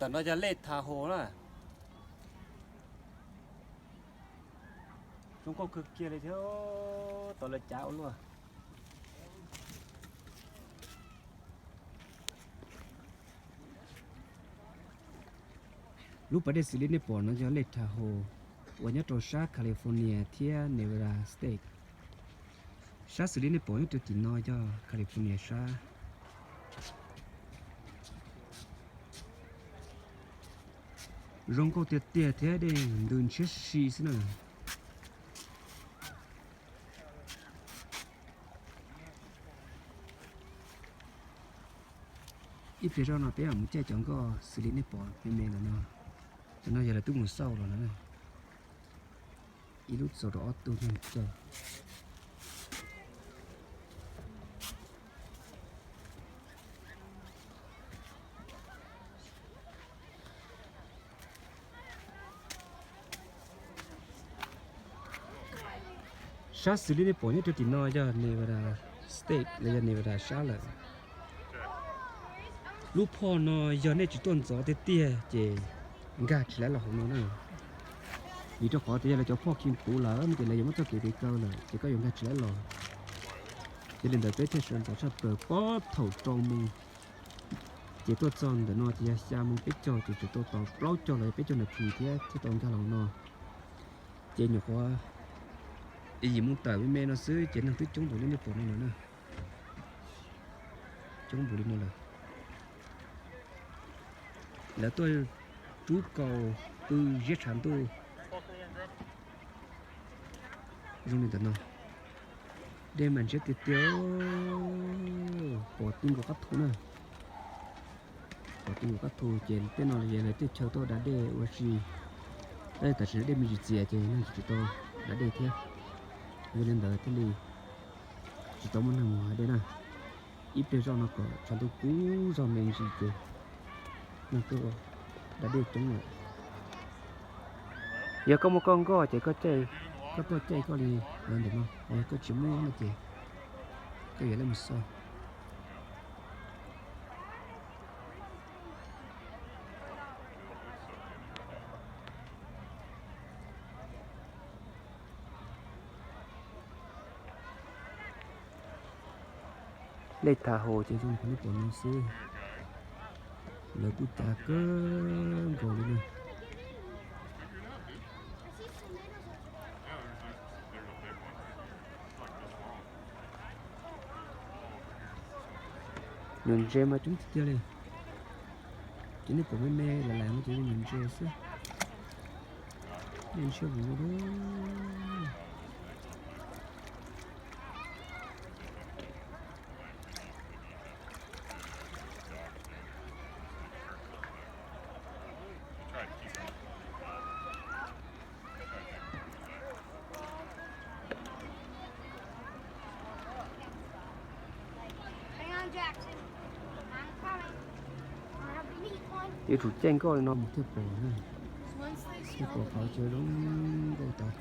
Tam no yog Lake Tahoe na. Zoo nkauj kawg kiag li thiab, tau lawv cav ua luaj. Lub pas dej xws li nej pom no yog Lake Tahoe uas nyob rau sab California thiab Nevada State. Sab xws li nej pom nyob rau tim no yog California sab. Zoo nkauj tiag tiag thiab dej ntws ntshiab si xwb na. Ib pliag zoj no peb mam mus caij cov nkoj xws li nej pom me me ntawm no. Cov no yog lawv twb mus xauj los no. Ib lub txaus rau ob tug neeg caij. Sab xws li nej pom nyob rau tim no yog Nevada State los yog Nevada sab lawm. Lub phoj no yog nej tsis tuaj ntxov tiag tiag ces nkag tsis laib los hauv no na. Vim rau qhov tias yog lawv cov phoj khi puv lawm no ces lawv yuav muab txoj kev tiv kaw lawm ces koj yuav nkag tsis laib los. Yog li ntawd peb thiaj sawv ntxov tshaj plaws puag thaum rau moos. Ces tuaj txog ntawm no ces yog xya moos peb caug ces tseem tau tos plaub caug los yog peb caug nas this thiab thiaj tau nkag los no. Ces nyuam qhuav yim moos tawm me me no xwb ces neeg twb coob npaum li nej pom no lawm na. Coob npaum li no lawm. Lawv tuaj rub kaus pw ziab tshav ntuj zoo li ntawm no. Dej mas ntshiab tiag tiag, pom ti nkaus qab thu na. Pom ti nkaus qab thu ces tej no yog lawv tej chaw tuaj da dej ua si. Tab sis tam sim no dej me ntsis txias ces neeg tsis tau da dej thiab. Yog li ntawd thiaj li tsis tau muaj neeg mus da dej na. Ib pliag zoj no kom tshav ntuj kub zog me ntsis ces neeg tuaj da dej coob lawm. Yog koj muaj koj nkoj ces koj tuaj caij koj li lawv ntawm no, yog koj tsis muaj no ces koj yuav leej mus xauj. Lej Tha Hau ces zoo li nej pom no xwb, lawv kuj cav kawg nkaus li na. Nyuam ntses mas coob tiag tiag li. Ces nej pom me me lawm lawm no ces nyuam ntses xwb. Nej ntshiab vus ua luaj. Yuav tsum caij nkoj li no mus thiaj pom, thiaj pom qhov chaw zoo nkauj tas.